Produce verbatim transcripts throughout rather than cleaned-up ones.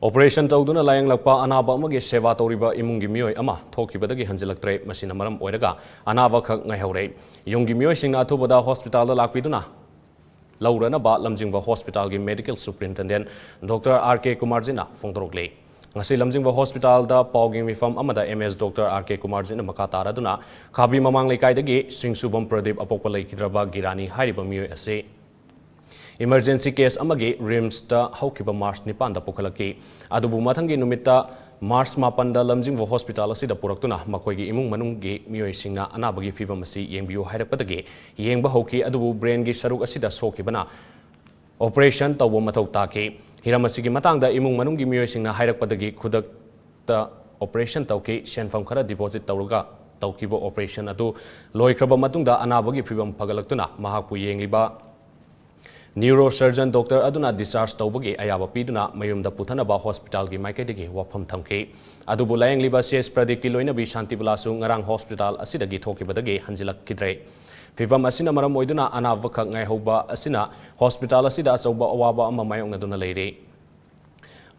Operation ꯇꯧꯗꯨꯅ ꯂꯥꯌꯦꯡꯂꯛꯄ ꯑꯅꯥꯕ ꯑꯃꯒꯤ ꯁꯦꯕꯥ ꯇꯧꯔꯤꯕ ꯏꯃꯨꯡꯒꯤ ꯃꯤꯑꯣꯏ ꯑꯃ ꯊꯣꯛꯈꯤꯕꯗꯒꯤ ꯍꯟꯖꯤꯜꯂꯛꯇ꯭ꯔꯦ꯫ ꯃꯁꯤꯅ ꯃꯔꯝ ꯑꯣꯏꯔꯒ ꯑꯅꯥꯕꯈꯛ ꯉꯥꯏꯍꯧꯔꯦ꯫ ꯌꯨꯝꯒꯤ ꯃꯤꯑꯣꯏꯁꯤꯡꯅ ꯑꯊꯨꯕꯗ ꯍꯣꯁꯄꯤꯇꯥꯜꯗ ꯂꯥꯛꯄꯤꯗꯨꯅ ꯂꯧꯔꯅꯕ ꯂꯝꯖꯤꯡꯕ ꯍꯣꯁꯄꯤꯇꯥꯜꯒꯤ ꯃꯦꯗꯤꯀꯦꯜ ꯁꯨꯄ꯭ꯔꯤꯟꯇꯦꯟꯗꯦꯟ ꯗꯣꯛꯇꯔ ꯑꯥꯔ ꯀꯦ ꯀꯨꯃꯥꯔꯖꯤꯠꯅ ꯐꯣꯡꯗꯣꯔꯛꯂꯤ꯫ ꯉꯁꯤ ꯂꯝꯖꯤꯡꯕ ꯍꯣꯁꯄꯤꯇꯥꯜꯗ ꯄꯥꯎꯒꯤ ꯃꯤꯐꯝ ꯑꯃꯗ ꯑꯦꯝ ꯑꯦꯁ ꯗꯣꯛꯇꯔ ꯑꯥꯔ ꯀꯦ ꯀꯨꯃꯥꯔꯖꯤꯠꯅ ꯃꯈꯥ ꯇꯥꯔꯗꯨꯅ ꯈꯥꯕꯤ ꯃꯃꯥꯡ ꯂꯩꯀꯥꯏꯗꯒꯤ ꯁꯤꯡꯁꯨꯕꯝ ꯄ꯭ꯔꯗꯤꯞ ꯑꯄꯣꯛꯄ ꯂꯩꯈꯤꯗ꯭ꯔꯕ ꯒꯤꯔꯥꯅꯤ ꯍꯥꯏꯔꯤꯕ ꯃꯤꯑꯣꯏ ꯑꯁꯤ ꯏꯃꯔꯖꯦꯟꯁꯤ ꯀꯦꯁ ꯑꯃꯒꯤ ꯔꯤꯝꯁꯇ ꯍꯧꯈꯤꯕ ꯃꯥꯔꯆ ꯅꯤꯄꯥꯟꯗ ꯄꯨꯈꯠꯂꯛꯈꯤ꯫ ꯑꯗꯨꯕꯨ ꯃꯊꯪꯒꯤ ꯅꯨꯃꯤꯠꯇ ꯃꯥꯔꯆ ꯃꯥꯄꯟꯗ ꯂꯝꯖꯤꯡꯕ ꯍꯣꯁꯄꯤꯇꯥꯜ ꯑꯁꯤꯗ ꯄꯨꯔꯛꯇꯨꯅ ꯃꯈꯣꯏꯒꯤ ꯏꯃꯨꯡ ꯃꯅꯨꯡꯒꯤ ꯃꯤꯑꯣꯏꯁꯤꯡꯅ ꯑꯅꯥꯕꯒꯤ ꯐꯤꯕꯝ ꯑꯁꯤ ꯌꯦꯡꯕꯤꯌꯨ ꯍꯥꯏꯔꯛꯄꯗꯒꯤ ꯌꯦꯡꯕ ꯍꯧꯈꯤ꯫ ꯑꯗꯨꯕꯨ ꯕ꯭ꯔꯦꯟꯒꯤ ꯁꯔꯨꯛ ꯑꯁꯤꯗ ꯁꯣꯛꯈꯤꯕꯅ ꯑꯣꯄꯔꯦꯁꯟ ꯇꯧꯕ ꯃꯊꯧ ꯇꯥꯈꯤ꯫ ꯍꯤꯔꯝ ꯑꯁꯤꯒꯤ ꯃꯇꯥꯡꯗ ꯏꯃꯨꯡ ꯃꯅꯨꯡꯒꯤ ꯃꯤꯑꯣꯏꯁꯤꯡꯅ ꯍꯥꯏꯔꯛꯄꯗꯒꯤ ꯈꯨꯗꯛꯇ ꯑꯣꯄꯔꯦꯁꯟ ꯇꯧꯈꯤ꯫ ꯁꯦꯟꯐꯝ ꯈꯔ ꯗꯤꯄꯣꯖꯤꯠ ꯇꯧꯔꯒ ꯇꯧꯈꯤꯕ ꯑꯣꯄꯔꯦꯁꯟ ꯑꯗꯨ ꯂꯣꯏꯈ꯭ꯔꯕ ꯃꯇꯨꯡꯗ ꯑꯅꯥꯕꯒꯤ ꯐꯤꯕꯝ ꯐꯒꯠꯂꯛꯇꯨꯅ ꯃꯍꯥꯛꯄꯨ ꯌꯦꯡꯂꯤꯕ ꯅ꯭ꯌꯨꯔꯣ ꯁꯔꯖꯟ ꯗꯣꯛꯇꯔ ꯑꯗꯨꯅ ꯗꯤꯁꯆꯥꯔꯖ ꯇꯧꯕꯒꯤ ꯑꯌꯥꯕ ꯄꯤꯗꯨꯅ ꯃꯌꯨꯝꯗ ꯄꯨꯊꯅꯕ ꯍꯣꯁꯄꯤꯇꯥꯜꯒꯤ ꯃꯥꯏꯀꯩꯗꯒꯤ ꯋꯥꯐꯝ ꯊꯝꯈꯤ꯫ ꯑꯗꯨꯕꯨ ꯂꯥꯌꯦꯡꯂꯤꯕ ꯁꯤ ꯑꯦꯁ ꯄ꯭ꯔꯗꯤꯞꯀꯤ ꯂꯣꯏꯅꯕꯤ ꯁꯥꯟꯇꯤꯕꯂꯥꯁꯨ ꯉꯔꯥꯡ ꯍꯣꯁꯄꯤꯇꯥꯜ ꯑꯁꯤꯗꯒꯤ ꯊꯣꯛꯈꯤꯕꯗꯒꯤ ꯍꯟꯖꯤꯜꯂꯛꯈꯤꯗ꯭ꯔꯦ꯫ ꯐꯤꯕꯝ ꯑꯁꯤꯅ ꯃꯔꯝ ꯑꯣꯏꯗꯨꯅ ꯑꯅꯥꯕꯈꯛ ꯉꯥꯏꯍꯧꯕ ꯑꯁꯤꯅ ꯍꯣꯁꯄꯤꯇꯥꯜ ꯑꯁꯤꯗ ꯑꯆꯧꯕ ꯑꯋꯥꯕ ꯑꯃ ꯃꯥꯌꯣꯛꯅꯗꯨꯅ ꯂꯩꯔꯤ꯫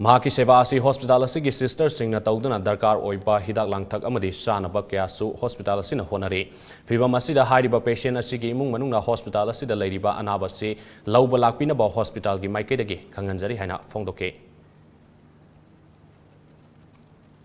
ꯃꯍꯥꯛꯀꯤ ꯁꯦꯕꯥ ꯑꯁꯤ ꯍꯣꯁꯄꯤꯇꯥꯜ ꯑꯁꯤꯒꯤ ꯁꯤꯁꯇꯔꯁꯤꯡꯅ ꯇꯧꯗꯨꯅ ꯗꯔꯀꯥꯔ ꯑꯣꯏꯕ ꯍꯤꯗꯥꯛ ꯂꯥꯡꯊꯛ ꯑꯃꯗꯤ ꯆꯥꯅꯕ ꯀꯌꯥꯁꯨ ꯍꯣꯁꯄꯤꯇꯥꯜ ꯑꯁꯤꯅ ꯍꯣꯠꯅꯔꯤ꯫ ꯐꯤꯕꯝ ꯑꯁꯤꯗ ꯍꯥꯏꯔꯤꯕ ꯄꯦꯁꯦꯟ ꯑꯁꯤꯒꯤ ꯏꯃꯨꯡ ꯃꯅꯨꯡꯅ ꯍꯣꯁꯄꯤꯇꯥꯜ ꯑꯁꯤꯗ ꯂꯩꯔꯤꯕ ꯑꯅꯥꯕꯁꯤ ꯂꯧꯕ ꯂꯥꯛꯄꯤꯅꯕ ꯍꯣꯁꯄꯤꯇꯥꯜꯒꯤ ꯃꯥꯏꯀꯩꯗꯒꯤ ꯈꯪꯍꯟꯖꯔꯤ ꯍꯥꯏꯅ ꯐꯣꯡꯗꯣꯛꯈꯤ꯫